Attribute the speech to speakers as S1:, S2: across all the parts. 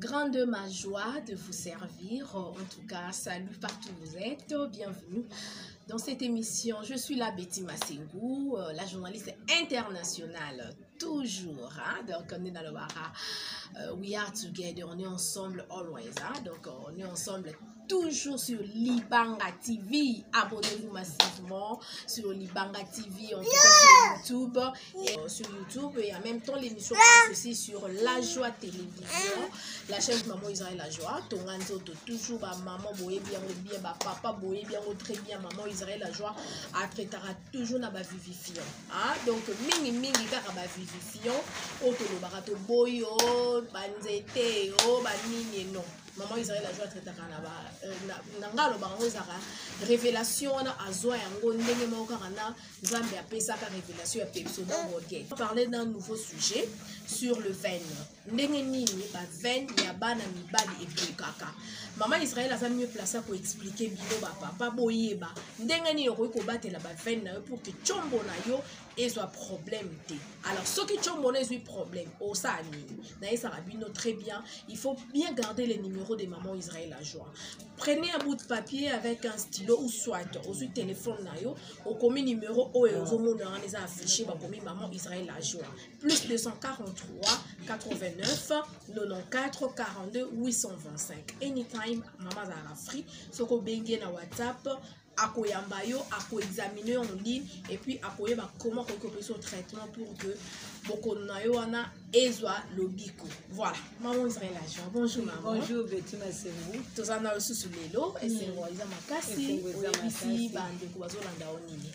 S1: Grande ma joie de vous servir. En tout cas, salut partout où vous êtes. Bienvenue dans cette émission. Je suis là, Betty Masengu, la journaliste internationale. Toujours. Hein? Donc, on est dans le bara. We are together. On est ensemble always. Hein? Donc, on est ensemble toujours sur Libanga TV. Abonnez-vous massivement sur Libanga TV, en tout cas sur YouTube. Et sur YouTube, et en même temps, l'émission passe aussi sur La Joie Télévision, la chaîne Maman Israël La Joie. Tonga nzoto, toujours ba maman boye bien, bien, ba papa boye bien, très bien, Maman Israël La Joie atraitera toujours na ba vivifiant. Hein? Donc, mingi mingi kaka ba vivifiant, otolo barato boyo, ba nzete, oh, ba nini, non. Maman Israël La Joie traitaka na ba na nga alobaka yango ezalaka révélation wana azwa yango ndenge moko kaka na Nzambe apesaka révélation ya Pepsodent Colgate. On parlait d'un nouveau sujet sur le veine. Ndenge nini ba veine ya bana mibali eblokaka. Maman Israël aza mieux placé pour expliquer bino ba papa boyeba ndenge nini okoki kobatela ba veine na yo pour que tshombo na yo ezwa problème te. Alors soki tshombo na ezwi problème, osala nini? Nayesaka bino très bien, il faut bien garder les numéros de Maman Israël La Joie. Prenez un bout de papier avec un stylo ou soit ozwi téléphone na yo, okomi numéro oyo ozomona wana eza affiché, bakomi Maman Israël La Joie. Plus 243 89 94 42 825. Anytime, maman azalaka free. Soki obengi ye na WhatsApp, akoyamba yo, akoexamine yo en ligne et puis akoyeba comment akoki kopesa yo traitement pour que bokono na yo wana ezwa lobiko. Voilà, Maman Israël La Joie. Bonjour maman.
S2: Bonjour Betty Masengu.
S1: Toza na lisusu lelo, esengo eza makasi,
S2: Esengo eza
S1: oyebisi
S2: makasi.
S1: bandeko bazolanda yo nini?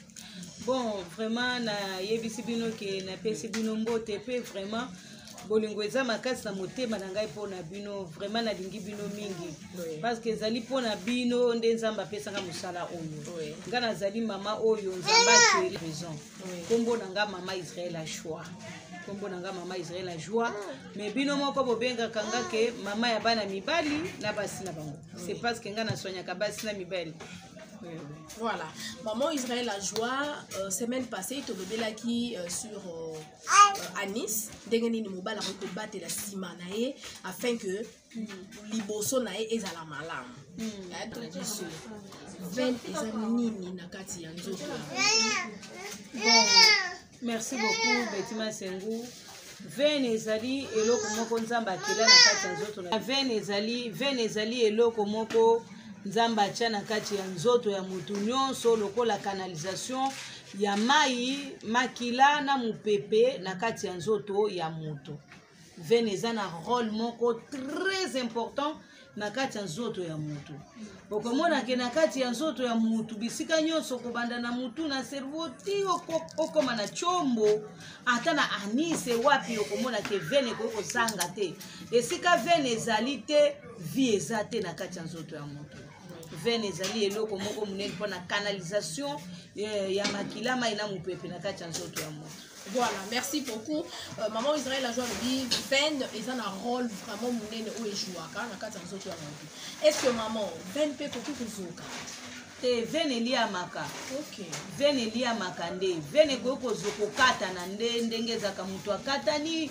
S2: Bon, vraiment nayebisi bino ke napesi bino mbote pe vraiment bolingo eza makasi na motema na ngai mpona bino, vraiment nalingi bino mingi. Parce que ezali mpona bino nde Nzambe apesanga mosala oyo. Nga nazali mama oyo Nzambe atieli raison. Kombo na nga Mama Israël La Joie. Kombo na nga Mama Israël La Joie. Mais bino moko bobengaka nga ke mama ya bana mibali na basi na bango. C'est parce que nga nasoignaka basi na mibali.
S1: Voilà. Maman Israël La Joie, semaine passée, tolobelaki sur Anis, ndenge nini mobali akoki kobatela nsima na ye afin que liboso na ye ezala malamu. Biso veine eza nini na kati ya nzoto ya moto?
S2: Bon, merci beaucoup Betty Masengu. Veine ezali eloko moko Nzambe akela na kati ya nzoto na veine ezali, veine ezali eloko moko Nzambe atia na kati ya nzoto ya motu nyonso lokola canalisation ya mai, makila na mopepe na kati ya nzoto ya motu. Veine eza na rôle moko très important na kati ya nzoto ya motu. Okomona ke na kati ya nzoto ya motu bisika nyonso, kobanda na motu na cerveau ti okoma na tshombo, ata na anise wapi, okomona ke veine ekoki kozanga te. Esika veine ezali te, vie eza te na kati ya nzoto ya motu. Veine ezali eloko moko monene mpona canalisation ya makila, mai na mopepe na kati ya nzoto ya motu.
S1: Voilà, merci beaucoup. Maman Israël La Joie dit veine eza na rôle vraiment monene oyo ejouaka na kati ya nzoto ya motu. Est-ce que maman, veine mpe ekoki kozoka?
S2: Te, veine eliamaka. Veine eliamaka nde. Veine ekoki kokatana nde ndenge ezalaka motu akatani,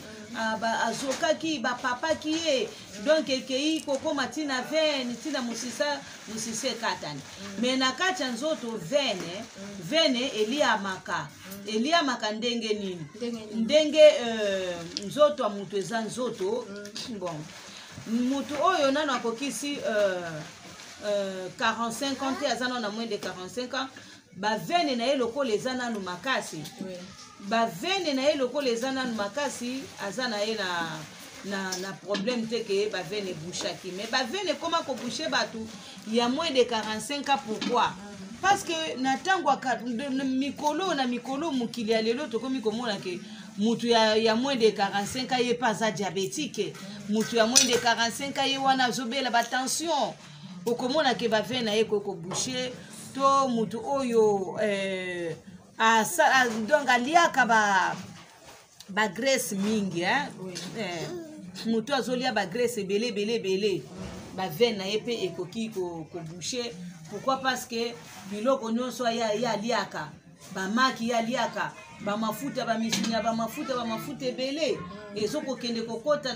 S2: azokaki, bapapaki ye. Donc ekei kokoma ntina veine, ntina mosisa, mosisa ekatani. Mais na kati ya nzoto veine, veine eliamaka. Eliamaka ndenge nini?
S1: Ndenge nini?
S2: Ndenge nzoto ya motu eza nzoto. Bon, motu oyo nano akokisi 45 ans te, aza nano na moins de 45 ans, ba veine na ye lokola eza nanu makasi. Ba veine na ye lokola eza nanu makasi, aza na ye na problème te ke ba veine ebouchaki. Mais ba veine ekoma koboucher bato ya moins de 45 ans, pourquoi? Parce que na tango ya ka-, de, de, mikolo na mikolo mokili ya lelo tokomi komona ke mutu ya moins de 45 ans ye pe aza diabétique, mutu ya moins de 45 ans ye wana azobela ba tension, okomona ke ba veine na ye ekoki koboucher. To mutu oyo donc aliaka ba graisse mingi, hein? Mutu azolia ba graisse ebele, ebele, ebele, ba veine na ye pe ekoki koboucher. Pourquoi? Parce que biloko nyonso ya aliaka, ba maki ya aliaka, ba mafuta, ba misunya, ba mafuta, ba mafuta ebele ezokokende kokota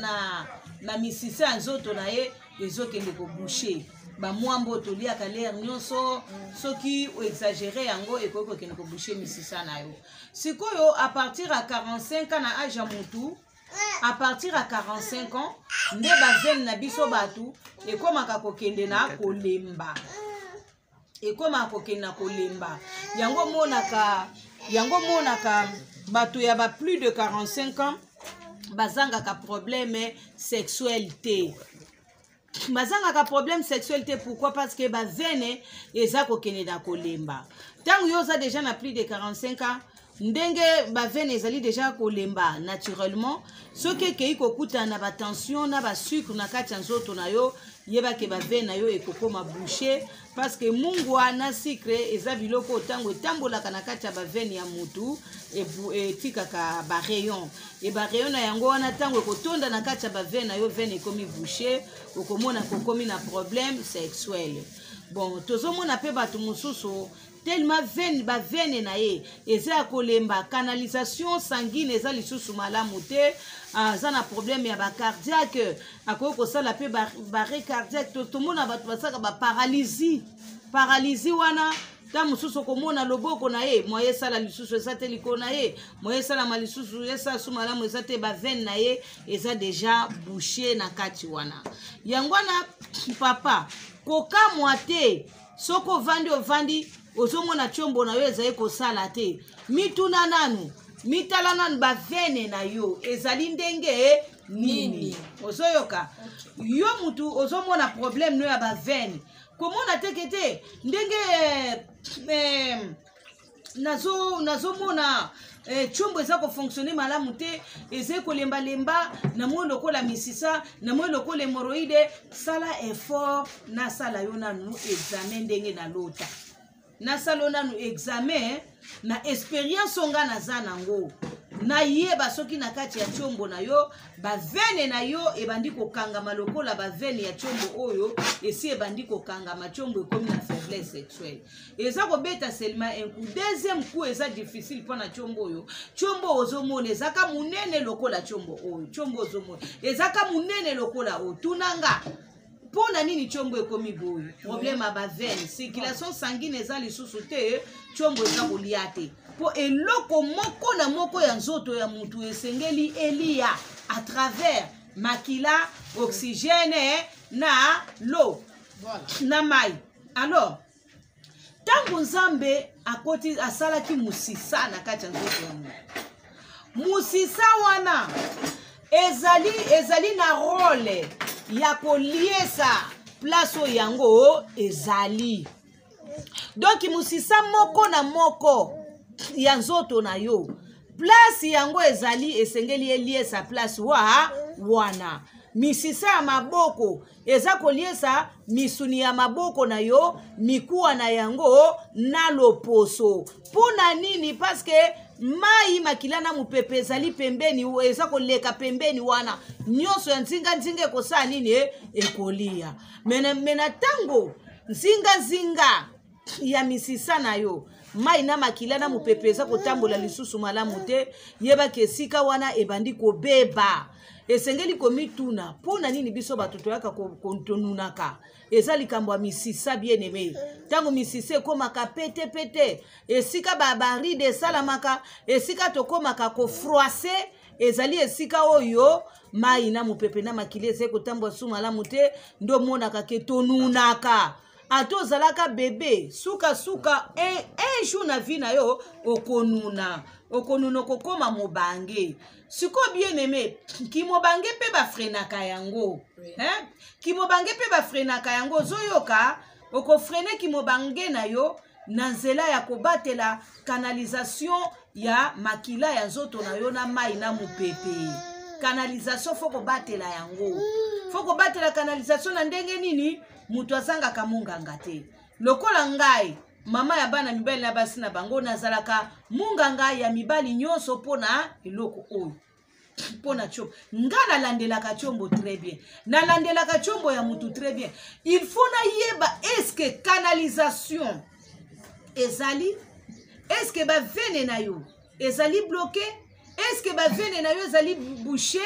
S2: Na misisa ya nzoto na ye ezokende kobouche bamwambo oyo toliaka lere nyonso. Soki oexagere yango, ekoki kokende kobouche misisa na yo. Sikoyo, à partir ya 45 ans na age ya motu, à partir ya 45 ans nde baveine na biso bato ekomaka kokende na kolemba, ekomaka kokende na kolemba. Yango monaka bato ya ba plus de 45 ans bazangaka problème sexuel te, bazangaka problème sexuel te. Pourquoi? Parce que baveine eza kokende na kolemba. Ntango yo oza déjà na plus de 45 ans, ndenge baveine ezali déjà kolemba naturellement, soki ekei kokutana na batension na basucre na kati ya nzoto na yo, yebake baveine na yo ekokoma bouché, parce que mungwa na sucre eza biloko oyo ntango etambolaka na kati ya baveine ya mutu, etikaka barayon. E barayon na yango wana, ntango ekotonda na kati ya baveine na yo, veine ekomi bouché, okomona kokomi na problème sexuel. Bon, tozomona mpe bato mosusu, tellement veine, baveine na ye eza ya kolemba, canalisation sanguine eza lisusu malamu te, aza na problème ya bacardiaque, akoki kosala mpe baarrêt cardiaque. Tomona bato basalaka baparalysie. Paralysie wana, ta mosusu okomona loboko na ye moye esala lisusu eza te, likolo na ye moye esalama lisusu, esala su malamu eza te, baveine na ye eza déjà bouché na kati wana. Yango wana, papa, kokamwa te soki ovandi, ovandi, ozomona tiombo na yo ezali kosala te. Mituna nanu, mitala nanu baveine na yo ezali ndenge nini. Ozoyoka, yo mutu ozomona problème no ya baveine, komona teke te ndenge nazomona tiombo eza kofonctionne malamu te, eza kolembalemba, namoni lokola misisa, namoni lokola hémorroïde. Sala effort, nasala yo nanu examen ndenge nalota, nasala yo nanu examen na expérience oyo nga naza nango, nayeba soki na kati ya tiombo na yo baveine na yo ebandi kokangama lokola baveine ya tiombo oyo esi ebandi kokangama. Tiombo ekomi na faiblesse sexuelle, eza kobeta seulement un coup, deuxième coup eza difficile mpona tiombo oyo. Tiombo ozomona ezaka monene lokola tiombo oyo, tiombo ozomona ezaka monene lokola oyo. Tunanga mpo na nini tiombo ekomi boye? Problème ya baveine, circulation sanguine eza lisusu te, tiombo eza kolia te, mpo eloko moko na moko ya nzoto ya mutu esengeli elia à travers makila, oxygène na lo na mai. Alors, ntango Nzambe akoti, asalaki mosisa na kati ya nzoto ya moto, mosisa wana ezali na rôle ya koliesa place oyo yango ezali. Donc mosisa moko na moko ya nzoto na yo, place yango ezali, esengeli eliesa place wana. Misisa ya maboko eza koliesa misuni ya maboko na yo, mikuwa na yango na loposo. Mpo na nini? Parce que mai, makila na mopepe ezali pembeni, eza koleka pembeni wana nyonso ya nzinga-nzinga, ekosala nini? Ekolia. Me na ntango nzinga-nzinga ya misisa na yo, mai na makila na mopepe eza kotambola lisusu malamu te, yebaki esika wana ebandi kobeba. Esengeli komituna mpo na nini biso bato toyaka konunaka. Eza likambo ya misisa, bien-aimé. Ntango misisa ekómaka petepete, esika barides esalamaka, esika tokómaka kofroisser, ezali esika oyo mai na mopepe na makili ezali kotambola su malamu te, nde omonaka ke tonunaka. Ata ozalaka bebe, sukasuka un jour na vie na yo okonuna, okonuna, okokóma mobange. Sikoyo, bien-aimé, kimobange mpe bafreinaka yango, hein? Kimobange mpe bafreinaka yango. Ozoyoka, okofreiner kimobange na yo na nzela ya kobatela canalisation ya makila ya nzoto na yo na mai na mopepe. Canalisation, faut kobatela yango. Faut kobatela canalisation na ndenge nini? Moto azangaka monganga te. Lokola ngai, mama ya bana mibali na basi na bango, nazalaka monganga ya mibali nyonso mpona eloko oyo, mpo na tiombo. Nga nalandelaka tiombo très bien, nalandelaka tiombo ya mutu très bien. Il faut nayeba est-ce canalisation ezali, est-ce baveine na yo ezali bloqué, est-ce baveine na yo ezali bouché.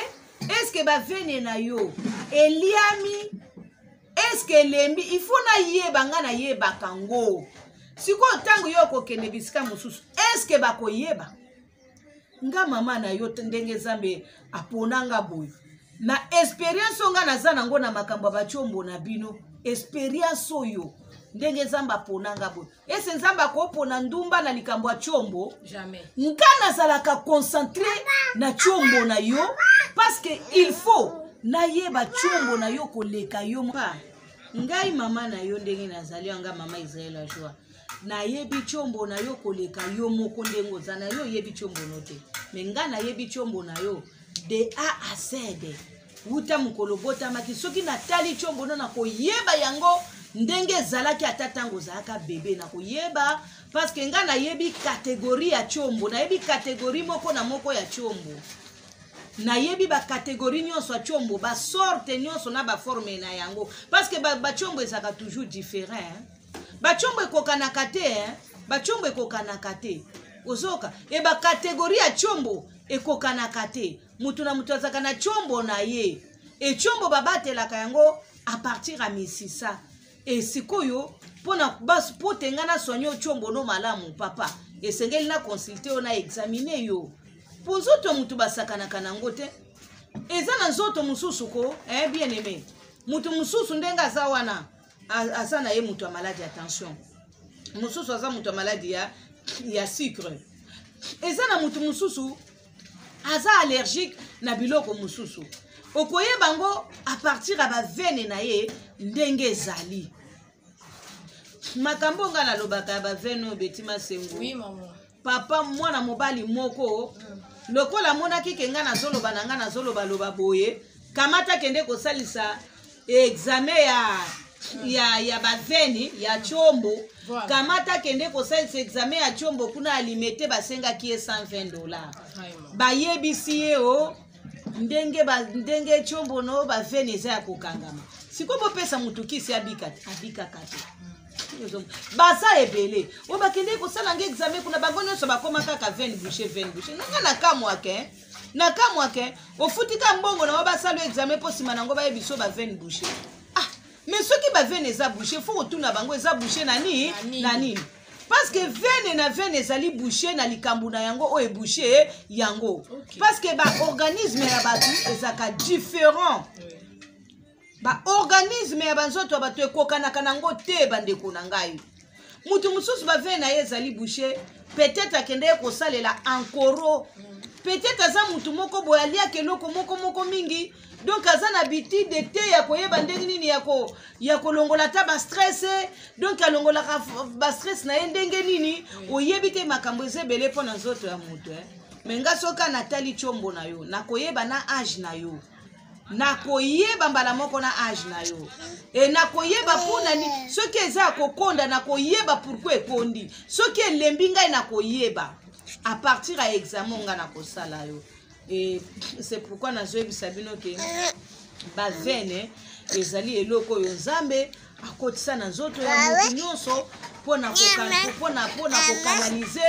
S2: Eske baveine na yo eliami? Eske elembi? Il faut nayeba, nga nayebaka ngo. Sikoyo ntango yo okokende bisika mosusu, eske bakoyeba nga mama na yo ndenge Nzambe apona nga boye na experience oyo nga naza nango na makambo ya batiombo na bino, experience oyo ndenge Nzambe apona nga boye, ese Nzambe akopona ndumba na likambo ya tiombo?
S1: Jamais.
S2: Nga nazalaka concentré na tiombo na yo parce que il faut nayeba tiombo na yo koleka yo. Pa ngai mama na yo ndenge nazali yo, nga mama Israel ya Joie, nayebi tiombo na yo koleka yo moko. Ndenge oza na yo, oyebi tiombo no te, me nga nayebi tiombo na yo de A à Z, wuta mokolo botamaki. Soki natali tiombo no, nakoyeba yango ndenge ezalaki ata ntango ozalaka bebe. Nakoyeba parce que nga nayebi catégorie ya tiombo, nayebi catégorie moko na moko ya tiombo, nayebi bacatégorie nyonso ya tiombo, basorte nyonso na baforme na yango, parce que batiombo ezalaka toujours différent, hein? Batiombo ekokanaka te, hein? Batiombo ekokanaka te, ozoka e bacatégorie ya tiombo ekokanaka te. Mutu na mutu azalaka na tiombo na ye, e tiombo babatelaka yango à partir ya misisa. E sikoyo mpona mpo te ngai nasoigne yo tiombo no malamu, papa, esengeli na consulte yo, na examine yo, mpo nzoto ya motu basakanaka nango te. Eza na nzoto mosusu ko, eh, bien aimé, motu mosusu ndenge aza wana, aza na ye moto ya maladi ya tension, mosusu aza moto ya maladi ya sucre, eza na motu mosusu aza allergique na biloko mosusu. Okoyeba yango à partir ya baveine na ye ndenge ezali. Makambo ngai nalobaka ya baveine oyo, Beti Masengo.
S1: Oui, maman.
S2: Papa, mwana mobali moko, lokola amonaki ke ngai nazoloba na ngai nazolobaloba boye, kamata kende kosalisa examen ya baveine ya tiombo.
S1: Voilà.
S2: Kamata kende kosalisa examen ya tiombo kuna, alimete, basengaki ye 120 $.
S1: Vraiment.
S2: Bayebisi ye o ndenge ndenge tiombo no baveine eza ya kokangama. Sikoyo bopesa motu kisi abika te, abikaka te. Baza ebele oyo bakendeki kosala nga examen kuna, bango nyonso bakóma kaka veine bouché, veine bouché. Nanga nakamwake, nakamwake. Ofuti ka mbongo na yo, basala examen, mpo nsima nango bayebi so baveine bouché. Ah, mais soki baveine eza bouché, faut kotuna bango eza bouché na nini?
S1: Na nini?
S2: Na nini? Parce que veine na veine ezali bouché na likambo na yango oyo ebouché yango. Parce que baorganisme ya bato ezalaka différent. Baorganisme ya banzoto ya bato ekokanaka nango te, bandeko na ngai. Motu mosusu baveine na ye ezali bouché, peut-être akendeki kosalela ankoro, peut-être aza motu moko boye aliaka eloko moko moko mingi, donc aza na habitude te ya koyeba ndenge nini ya kolongola ata bastress. Donc alongolaka bastress na ye ndenge nini, oyebi te. Makambo eza ebele mpo na nzoto ya moto, eh. Me nga soki natali tiombo na yo, nakoyeba na age na yo, nakoyeba mbala moko na age na yo, e nakoyeba mpona nini. Soki eza ya kokonda, nakoyeba pourquoi ekondi. Soki elembi, ngai nakoyeba à partir ya examen ngai nakosala yo. E c'est pourquoi nazoyebisa bino ke baveine ezali eloko oyo Nzambe akotisa na nzoto ya motu nyonso mpona kokanalize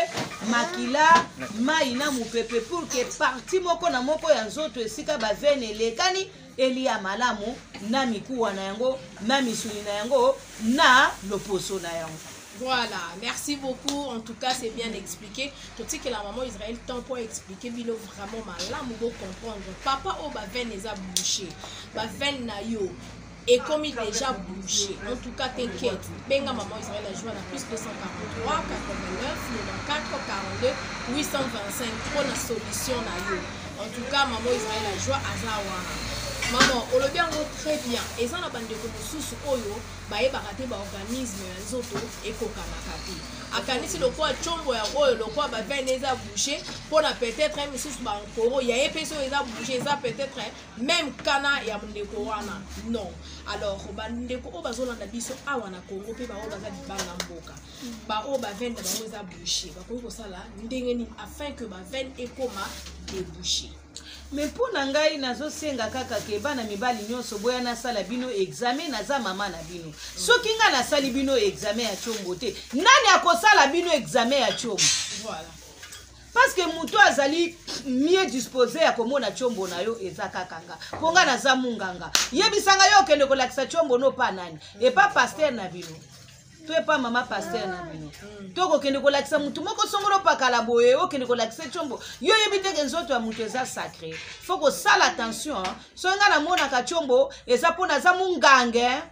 S2: makila, mai na mopepe, pour que partie moko na moko ya nzoto esika baveine elekani elia malamu na mikuwa na yango, na misuni na yango, na loposo na yango.
S1: Voilà, merci beaucoup. En tout cas, c'est bien expliqué. Tout que la maman Israël temps pour expliquer bino vraiment malamu bo comprendre. Papa o ba veine eza bouché. Ba veine na yo ekomi déjà bouché. En tout cas, t'inquiète. Benga maman Israël a joué à +243 89 94 42 825 pour la solution na yo. En tout cas, maman Israël a joué aza wana. Maman, olobi yango très bien. Eza na bandeko mosusu oyo bayebaka te baorganisme ya nzoto ekokanaka te. Akanisi lokola tiombo ya oyo, lokola baveine eza bouché mpona peut-être misusu bankoro ya ye mpe soki eza bouché, eza peut-être même kana ya ndeko wana, non. Alors bandeko oyo bazolanda biso awa na Congo mpe baoyo baza libanda mboka, baoyo baveine na bango eza bouché, bakoki kosala ndenge nini afin que baveine ekoma débouché?
S2: Me mpo na ngai, nazosenga kaka ke bana mibali nyonso boya nasala bino examen. Naza mama na bino. Soki ngai nasali bino examen ya tiombo te, nani akosala bino examen ya tiombo?
S1: Voilà.
S2: Parce que moto azali mieux disposé ya komona tshombo na yo eza kaka nga, mpo nga naza munganga. Yebisa nga, yo okende kolakisa tshombo no pa nani? Epa pasteur na bino to epa mama pasteur na bino? To kokende kolakisa motu moko songolo pakala boye, okende kolakisa tshombo, yo oyebi teke nzoto ya moto eza sacré. Faut kosala attention. Soki ngai namonaka tshombo, eza mpo naza munganga,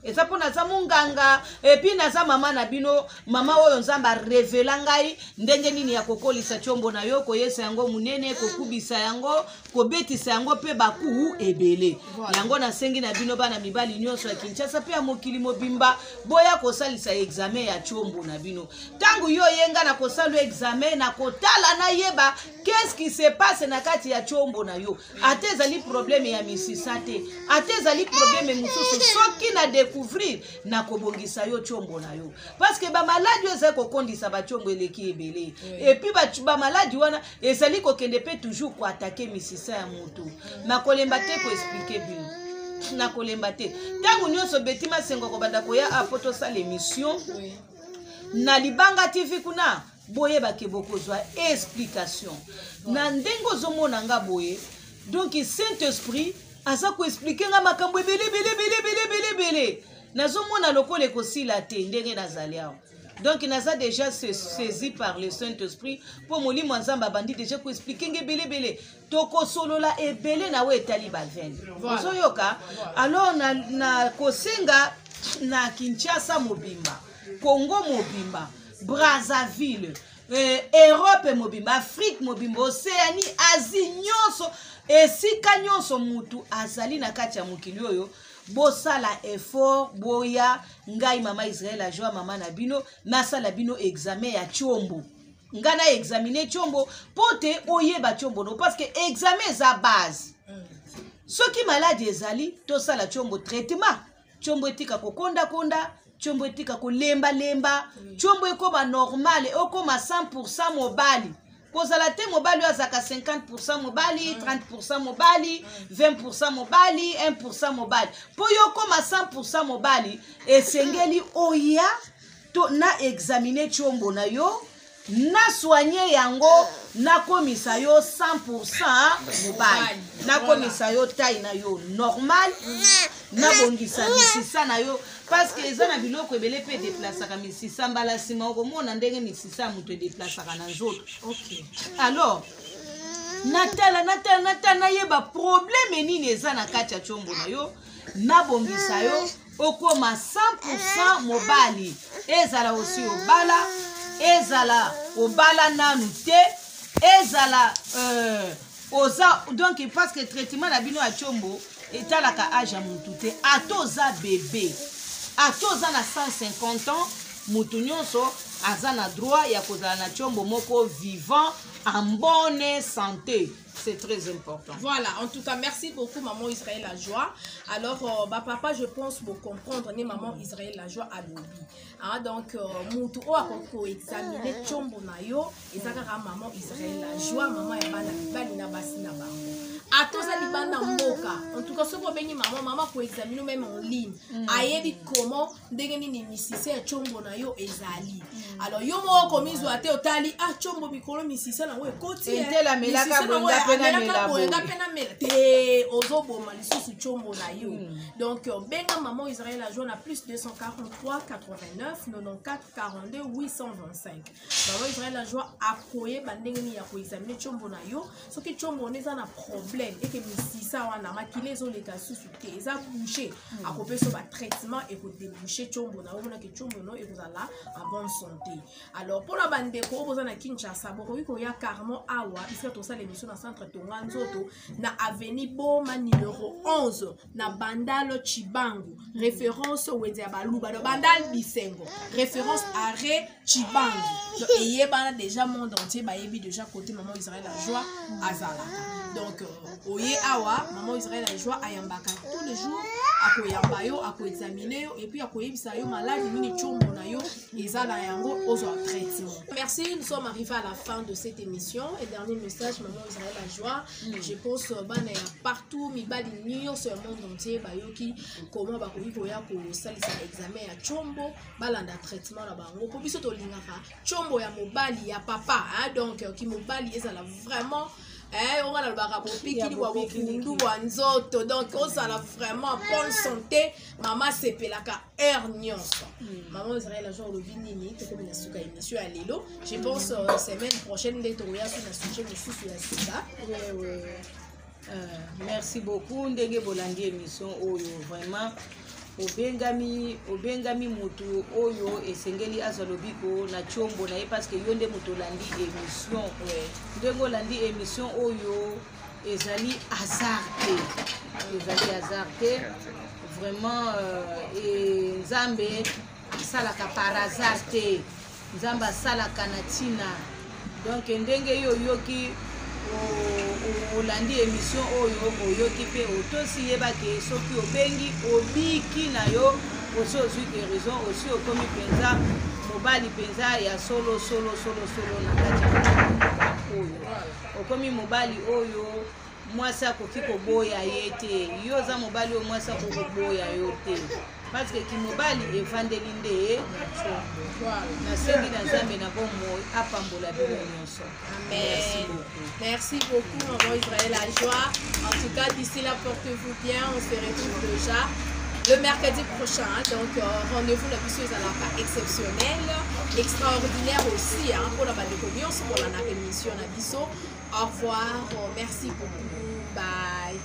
S2: eza mpo naza munganga, et puis naza mama na bino, mama oyo Nzambe arévéler ngai ndenge nini ya kokolisa tshombo na yo, koyesa yango monene, kokubisa yango, kobetisa yango mpe baku ebele. Yango nasengi na bino, bana mibali nyonso ya Kinshasa mpe ya mokili mobimba, boya kosalisa examen ya tshombo na bino. Ntango yo oyenga na kosala examen, na kotala, nayeba qu'est-ce qui se passe na kati ya tshombo na yo. Ata ezali problème ya misisa te, ata ezali problème mosusu, soki na découvrir, nakobongisa yo tshombo na yo, parce que bamaladi oyo ezali kokondisa batshombo eleki ebele. Et puis bamaladi wana ezali kokende mpe toujours koattaquer misisa ya motu. Nakolemba te koexpliquer bino, nakolemba te. Ntango nyonso Betty Masengo kobanda koya apo tosala émission na Libanga TV kuna, boyebake bokozwa explication na ndenge ozomona nga boye. Donc Saint Esprit aza koexpliquer nga makambo ebele ebele ebele ebele ebele ebele. Nazomona lokola ekosila te ndenge nazali awa. Donc naza déjà saisi par le Saint Esprit, mpo molimo ya Nzambe abandi déjà koexpliquer nga ebele ebele. Tokosolola ebele na oyo etali baveine. Ozoyoka? Alors na kosenga na Kinshasa mobimba, Congo mobimba, Brazzaville, Europe mobimba, Afrique mobimba, Océanie, Asie nyonso, esika nyonso mutu azali na kati ya mokili oyo, bosala effort, boya. Ngai mama Israel Ajoa, mama na bino, nasala bino examen ya tshombo. Ngai na examine tshombo mpo te oyeba tshombo no, parce que examen eza base. Soki maladi ezali, tosala tshombo traitement, tshombo etika kokondakonda, tshombo etika kolembalemba, tshombo ekóma normal, ekóma 100 mobali. Kozala te mobali oyo azalaka 50 mobali, 30 mobali, 20 mobali, 1 mobali. Mpo yo okóma 100 mobali, esengeli oya to na examine tshombo na yo, na soigne yango, nakomisa yo 100 mobali, nakomisa yo taille na yo normal, nabongisa misisa na yo, parce que eza na biloko ebele mpe edéplaçaka misisa. Mbala nsima okomona ndenge misisa ya moto edéplaçaka na nzoto. Alors natala, natala, natala, nayeba problème nini eza na kati ya tshombo na yo, nabongisa yo okóma 100 mobali. Ezala osi obala, ezala obala nanu te, ezala oza, donc parce que traitement na bino ya tshombo etalaka age ya motu te. Ata oza bebe, ata oza na 150 ans, motu nyonso aza na droit ya kozala na tshombo moko vivant, en bonne santé. C'est très important.
S1: Voilà, en tout cas, merci beaucoup, maman Israël La Joie. Alors, bah, papa, je pense pour comprendre, né, maman Israël La Joie alobi. Ah, donc, mutu oyo akoki examiner tshombo na yo, eza kaka maman Israël La Joie, maman ya bana mibali na basi na bango. Ata oza libanda mboka, en tout cas, soki obengi maman, maman ko examiner même en ligne. Ayebi comment, ndenge nini misisa ya tshombo na yo ezali. Alors, yo moko komizwa te, otali, ah, tshombo mikolo misisa nango ekoti.
S2: Entela amelaka boye, nga mpe namela boye.
S1: Nga mpe namela te, ozoboma lisusu tshombo na yo. Donc benga maman Israël La Joie na plus 243 89 94 42 825. Maman Israël La Joie akoyeba ndenge nini ya koexaminer tshombo na yo. Soki tshombo wana eza na problème, eke misisa wana makila ezoleka lisusu te, eza bouché, akopesa yo batraitement, ekodéboucher tshombo na yo, omonaki tshombo no ekozala en bonne santé. Alors, mpona bandeko oyo boza na Kinshasa, bokoki koya carrément awa bisika tosala émission, na centre Tonga Nzoto, na avenue Boma numéro 11, na Bandalo Chibangu, référence wenze ya Baluba, donc Bandal Bisengo, référence arrêt Chibangu. Donc eyebana déjà, monde entier bayebi déjà côté maman Israël La Joie azalaka. Donc oye awa, maman Israël La Joie ayambaka tous. le jour akoyamba yo, akoexamine yo et puis akoyebisa yo maladi nini tshombo na yo eza na yango, ozwa traitement. Merci, nous sommes arrivés à la fin de cette émission. Et dernier message, maman Israël la joie. Je pense bana ya partout, mibali nyonso ya monde entier bayoki comment bakoki koya kosalisa examen ya tshombo, balanda traitement na bango, mpo biso tolingaka tshombo ya mobali ya papa, hein? Donc kimobali ezala vraiment, eh, oyo nalobaka bopikili bwa bokundu bwa nzoto, donc ozala vraiment bonne santé. Mama asepelaka heure nyonso. Mama Israel azo olobi nini? Tokomi na suka émission ya lelo. Je pense semaine prochaine nde tokoya so na sujet mosusu ya sika.
S2: Ouais. Merci beaucoup ndenge bolandi émission oyo. Vraiment obengami, obengami motu oyo esengeli azwa lobiko na tiombo na ye, parce que yo nde moto olandi émission. Ndenge olandi émission oyo ezali hasard te, ezali hasard te vraiment. E Nzambe asalaka par hasard te, Nzambe asalaka na ntina. Donc ndenge yo oyoki, olandi émission oyo, oyoki mpe otosi, yebake soki obengi, obiki na yo, osi ozwi guérison, osi okomi mpenza mobali mpenza ya solo solo solo solo na kati ya oyo. Okomi mobali oyo mwasi akoki koboya ye te. Yo oza mobali oyo mwasi akoki koboya yo te, parce que kimobali evandeli nde na tshombo. Nasengi na Nzambe na bomoi apambola bino nyonso.
S1: Merci beaucoup. Merci beaucoup, Maman Israël la joie. En tout cas, d'ici là, portez-vous bien. On se retrouve déjà le mercredi prochain. Donc, rendez-vous la biso ezalaka exceptionnel, extraordinaire aussi, hein, pour la bandeko nyonso pour la émission na biso. Au revoir. Merci beaucoup. Bye.